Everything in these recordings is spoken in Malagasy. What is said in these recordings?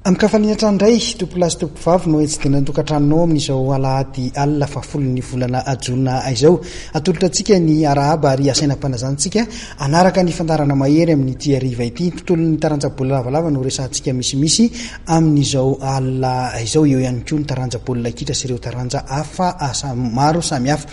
Amin-kafaliana hatrany indray, tompolahy sy tompovavy no hitsidina ny tokantranonao amin'izao alahady alina fahafolon'ny volana jona izao. Atolotra antsika ny arahaba ary asaina ampanazantsika hanaraka ny fandaharana mahery amin'ity hariva ity. Ny tontolon'ny taranja baolina lavalava no resahantsika misimisy amin'izao alina izao. Eo ihany koa ny taranja baolina kitra sy ireo taranja hafa maro samihafa.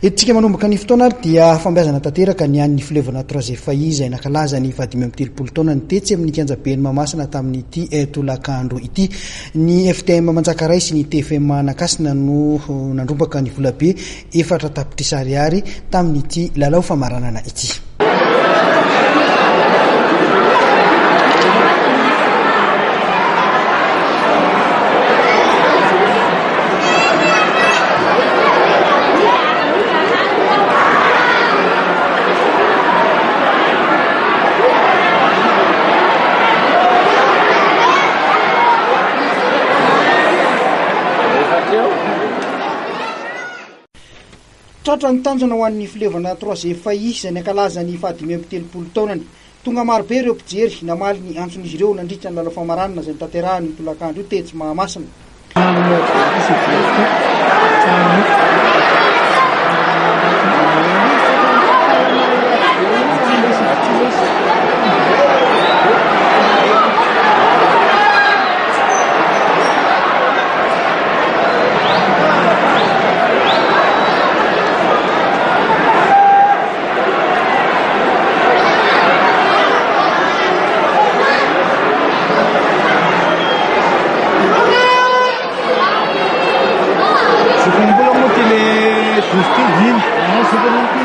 Entintsika manomboka ny fotoana ary dia fambiazana tanteraka ny an'ny fileovana Troisième Failli izay nankalaza ny fahadimy amby 30 taonany tetsy amin'ny kianjaben'i Mahamasina tamin'ity eh, tolakandro ity. Ny FTM Manjakaray sy ny TFM Anakasina no nandrombaka ny volabe efatra tapitrisa ariary tamin'ity lalao famaranana ity. Tratra ny tanjona ho an'ny fileovana Troisième Failli izay nankalaza ny fahadimy amby 30 taonany. Tonga marobe ireo mpijery namaly ny antson'izy ireo nandritra ny lalao famaranana izay notanterahina io tolakandro io tetsy Mahamasina. Zokiny mbola moa ty le douze ty iny. Anao zokiny iny ty.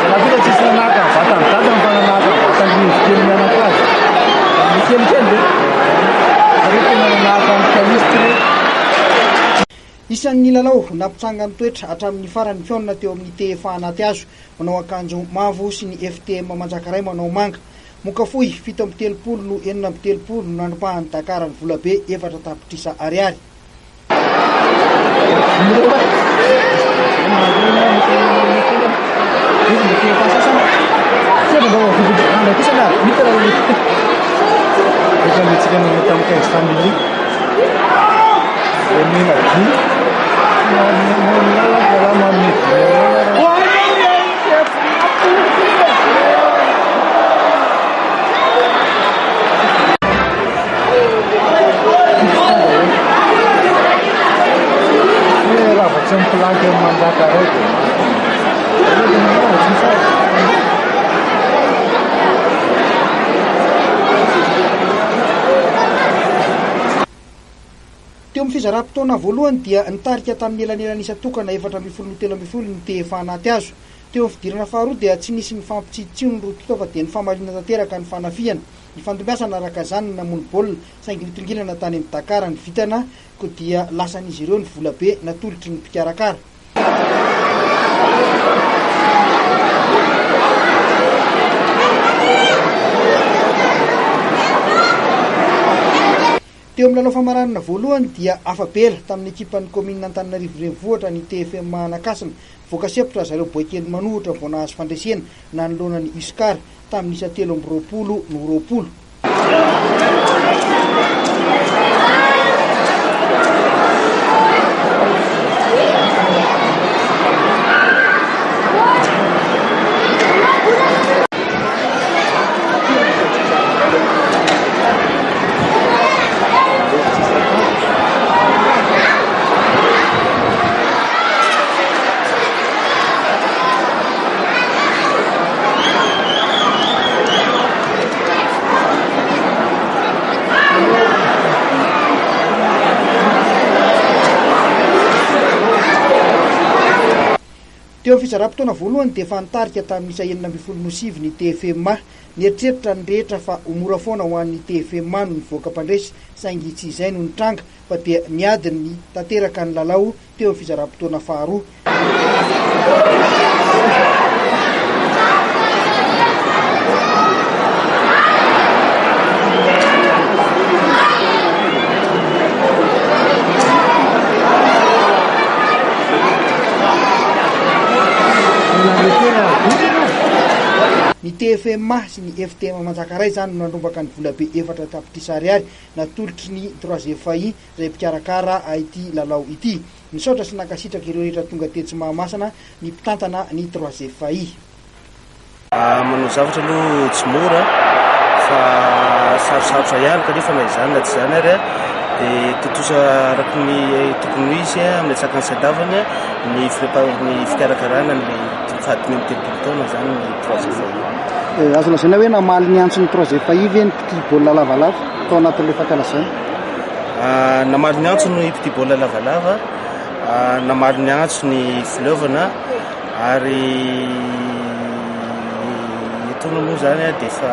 Zalahy koa tsisy nanahaka ny vatan'ny dadany fa nanahaka ny vatan'ny kely mianakavy. Ny kelikely ve? Zareo tena nanahaka an'i Caliste re. Isan'ny lalao nampitsangan-toetra hatramin'ny farany ny fihaonana teo amin'ny TFA Anaty Hazo manao akanjo mavo sy ny FTM Manjakaray manao manga. Moka fohy, 37 no 36 no nandrobahan'i Dakar ny volabe efatra tapitrisa ariary. Teo amin'ny fizaram-potoana voalohany dia nitarika tamin'ny elanelan'isa tokana 14 no 13 ny TFA anaty hazo. Teo amin'ny fidirana faharoa dia tsy nisy nifampitsitsio ny roa tonta fa dia nifamaliana tanteraka ny fanafihana. Nifandimbiasana araka izany ny namono baolina saingy nitongilana tany amin'i Dakar ny vintana koa dia lasan'izy ireo ny volabe natolotry ny mpikarakara. Teo amin'ny lalao famaranana voalohany dia afa-bela tamin'ny ekipan'ny kaominina Antananarivo Renivohitra ny TFM Anakasina. Voaka sempotra zareo Boaikely Manohitra vao nahazo fandresena nanoloana ny Uscar tamin'ny isa 23 no 20. Teo amin'ny fizaram-potoana voalohany dia efa nitarika tamin'ny isa 16 no 9 ny TFMA. Nieritreritra ny rehetra fa ho mora foana ho an'ny TFMA no nivoaka mpandresy saingy tsy izay no nitranga fa dia niady ny tanteraka ny lalao teo amin'ny fizaram-potoana faharoa. Ny TFM. FMA sy ny FTM Manjakaray izany no nandrombaka ny volabe 4 tapitrisa ariary natolotry ny Trois FAI izay mpikarakara ity lalao ity. Nisaotra sy nankasitraka ireo rehetra tonga tetsy Mahamasina ny mpitantana ny Trois FAI. Manao zavatra aloha tsy mora fa sarosarotra ihany, kanefa na izany na tsy izany ary dia tontosa araka ny tokony ho izy amin'ny antsakany sy andavany ny ny fikarakarana ny faha-35 taona zany ny Trois FAI. Azo lazaina hoe namaly ny antson'ny Trois FAI ve ny mpitia baolina lavalava tao anatin'ilay fankalazana? Namaly ny antso ny mpitia baolina lavalava, namaly ny antso ny fileovana, ary etoana moa zany dia efa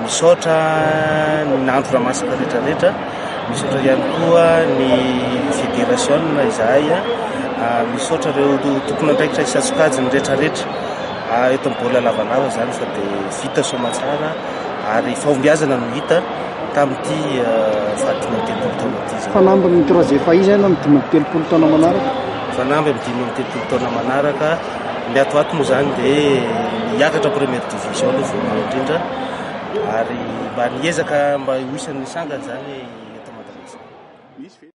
misaotra ny nandro ramasaka rehetrarehetra, misaotra ihany koa ny fédération izahay, misaotra ireo tompon'andraikitra isan-tsokajiny rehetrarehetra eto amin'ny baolina lavalava zany, fa dia vita soa aman-tsara ary fahombiazana no hita tamin'ity faha-35 taona ity zany. Fanamby ny Trois FAI zany amin'ny 35 taona manaraka? Fanamby amin'ny 35 taona manaraka, ny atoato moa zany dia hiakatra première division aloha voalohany indrindra, ary mba niezaka mba ho isan'ny sangany zany eto Madagasikara.